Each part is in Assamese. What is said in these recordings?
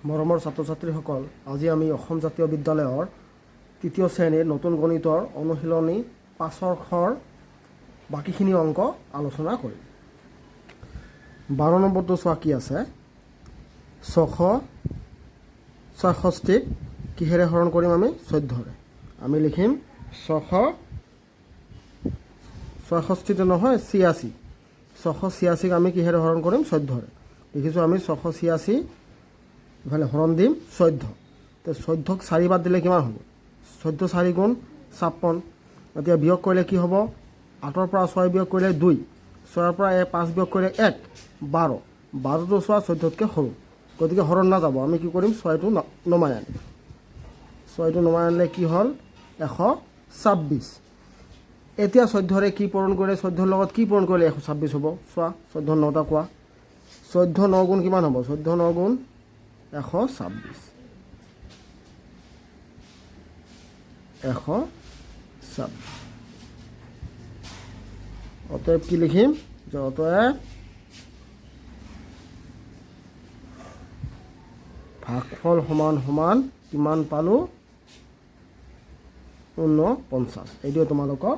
মৰমৰ ছাত্ৰ ছাত্ৰীসকল, আজি আমি অসম জাতীয় বিদ্যালয়ৰ তৃতীয় শ্ৰেণীৰ নতুন গণিতৰ অনুশীলনী 5ৰ খৰ বাকীখিনি অংক আলোচনা কৰিম। 12 নম্বৰটো চোৱা কি আছে। 666ক কিহেৰে হৰণ কৰিম আমি? 14ৰে। আমি লিখিম 666টো নহয়, 86। 686ক আমি কিহেৰে হৰণ কৰিম? 14ৰে। লিখিছোঁ আমি 686, ইফালে হৰণ দিম 14। তো 14ক চাৰি বাদ দিলে কিমান হ'ব? 14 চাৰি গুণ 56। এতিয়া বিয়োগ কৰিলে কি হ'ব? আঠৰ পৰা ছয় বিয়োগ কৰিলে দুই, ছয়ৰ পৰা পাঁচ বিয়োগ কৰিলে এক, 12। 12টো চোৱা 14তকৈ সৰু, গতিকে হৰণ নাযাব। আমি কি কৰিম? ছয়টো নমাই আনিম। ছয়টো নমাই আনিলে কি হ'ল? 126। এতিয়া 14ৰে কি পূৰণ কৰিলে, 14ৰ লগত কি পূৰণ কৰিলে 126 হ'ব? চোৱা, 14 নটা কোৱা। 14 ন গুণ কিমান হ'ব? 14 ন গুণ 126। 126। অতএব কি লিখিম যে অতএব ভাগফল সমান সমান কিমান পালোঁ? 49। এইটোৱে তোমালোকৰ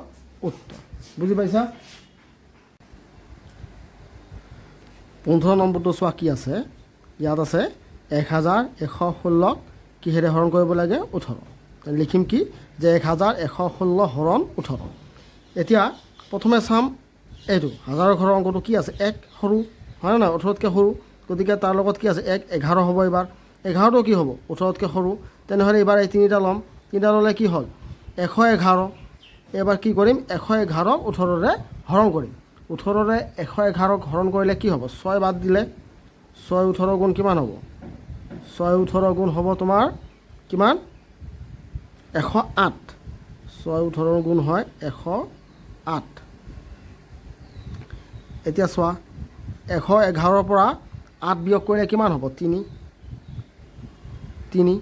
উত্তৰ। বুজি পাইছা? 15 নম্বৰটো চোৱা কি আছে। ইয়াত আছে 1116ক কিহেৰে হৰণ কৰিব লাগে? 18। লিখিম কি যে 1116 হৰণ 18। এতিয়া প্ৰথমে চাম এইটো হাজাৰৰ ঘৰৰ অংকটো কি আছে। এক সৰু হয় নে নহয়? 18তকৈ সৰু, গতিকে তাৰ লগত কি আছে? এক 11 হ'ব। এইবাৰ 11টো কি হ'ব? 18তকৈ সৰু। তেনেহ'লে এইবাৰ এই তিনিটা ল'ম। তিনিটা ল'লে কি হ'ল? 111। এইবাৰ কি কৰিম? 111ক 18ৰে হৰণ কৰিম। 18ৰে 111ক হৰণ কৰিলে কি হ'ব? ছয় বাদ দিলে ছয় 18 গুণ কিমান হ'ব? ছয় 18 গুণ হ'ব তোমাৰ কিমান? 108। ছয় 18 গুণ হয় 108। এতিয়া চোৱা, 111ৰ পৰা আঠ বিয়োগ কৰিলে কিমান হ'ব? তিনি। তিনি।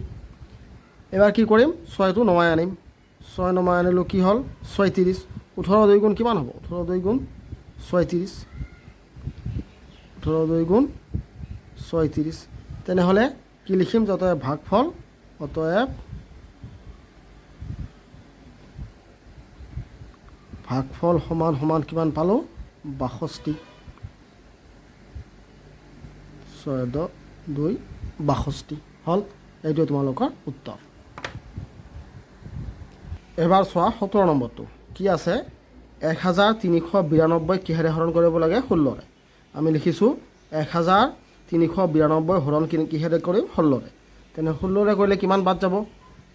এইবাৰ কি কৰিম? ছয়টো নমাই আনিম। ছয় নমাই আনিলোঁ, কি হ'ল? 36। 18 দুই গুণ কিমান হ'ব? 18 দুই গুণ 36। 18 দুই গুণ 36। তেনেহ'লে কি লিখিম? অতএব ভাগফল, অতএব ভাগফল সমান সমান কিমান পালোঁ? 62। ছয় দহ দুই 62 হ'ল। এইটোৱে তোমালোকৰ উত্তৰ। এবাৰ চোৱা 17 নম্বৰটো কি আছে। 1392 কিহেৰে হৰণ কৰিব লাগে? 16ৰে। আমি লিখিছোঁ 1392 হৰণ কিহেৰে কৰিম? 16ৰে। তেনে 16ৰে কৰিলে কিমান বাদ যাব?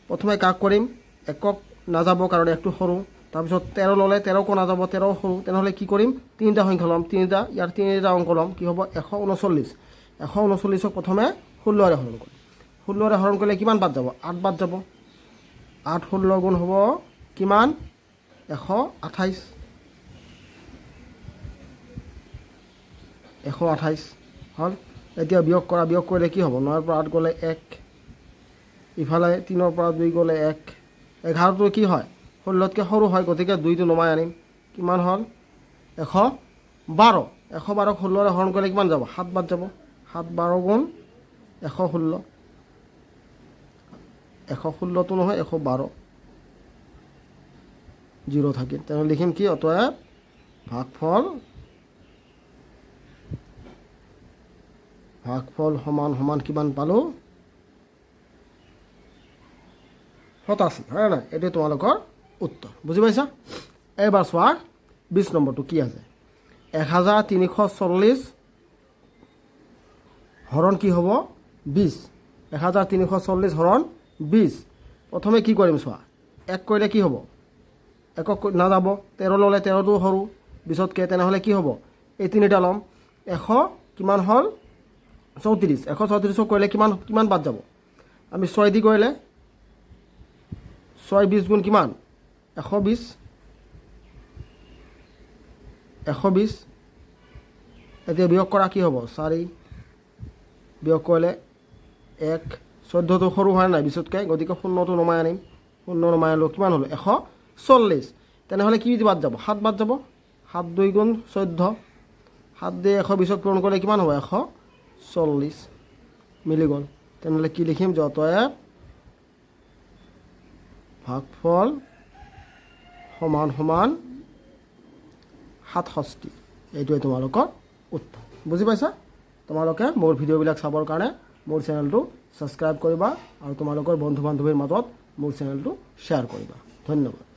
প্ৰথমে কাক কৰিম? একক নাযাব, কাৰণ একটো সৰু। তাৰপিছত 13 ল'লে 13কো নাযাব, 13 সৰু। তেনেহ'লে কি কৰিম? তিনিটা সংখ্যা ল'ম, তিনিটা, ইয়াৰ তিনিটা অংক ল'ম। কি হ'ব? 139। 139ক প্ৰথমে 16ৰে হৰণ কৰিম। 16ৰে হৰণ কৰিলে কিমান বাদ যাব? আঠ বাদ যাব। আঠ 16 গুণ হ'ব কিমান? 128। 128 হ'ল। এতিয়া বিয়োগ কৰা। বিয়োগ কৰিলে কি হ'ব? নয়ৰ পৰা আঠ গ'লে এক, ইফালে তিনৰ পৰা দুই গ'লে এক। 11টো কি হয়? 16তকৈ সৰু হয়, গতিকে দুইটো নমাই আনিম। কিমান হ'ল? 112। 112ক 16ৰে হৰণ কৰিলে কিমান যাব? সাত বাদ যাব। সাত 12 গুণ 116। 116টো নহয়, 112, জিৰ' থাকিল। তেনেহ'লে লিখিম কি? অতএব ভাগফল, ভাগফল সমান সমান কিমান পালোঁ? 87, হয় নাই? এইটো তোমালোকৰ উত্তৰ। বুজি পাইছা? এইবাৰ চোৱা 20 নম্বৰটো কি আছে। 1340 হৰণ কি হ'ব? 20। 1340 হৰণ 20। প্ৰথমে কি কৰিম চোৱা, এক কৰিলে কি হ'ব? একক নাযাব। 13 ল'লে 13টো সৰু 20তকৈ। তেনেহ'লে কি হ'ব? এই তিনিটা ল'ম। এশ কিমান হ'ল? 34। 134ক কৰিলে কিমান কিমান বাদ যাব? আমি ছয় দি কৰিলে ছয় 20 গুণ কিমান? 120। 120। এতিয়া বিয়োগ কৰা কি হ'ব? চাৰি বিয়োগ কৰিলে এক। 14টো সৰু হোৱা নাই 20তকৈ, গতিকে শূন্যটো নমাই আনিম। শূন্য নমাই আনিলোঁ, কিমান হ'ল? 140। তেনেহ'লে কি বাদ যাব? সাত বাদ যাব। সাত দুই গুণ 14। সাত দি 120ক পূৰণ কৰিলে কিমান হ'ব? 140। মিলি গ'ল। তেনেহ'লে কি লিখিম যে অতএব ভাগফল সমান সমান 67। এইটোৱে তোমালোকৰ উত্তৰ। বুজি পাইছা? তোমালোকে মোৰ ভিডিঅ'বিলাক চাবৰ কাৰণে মোৰ চেনেলটো ছাবস্ক্ৰাইব কৰিবা আৰু তোমালোকৰ বন্ধু বান্ধৱীৰ মাজত মোৰ চেনেলটো শ্বেয়াৰ কৰিবা। ধন্যবাদ।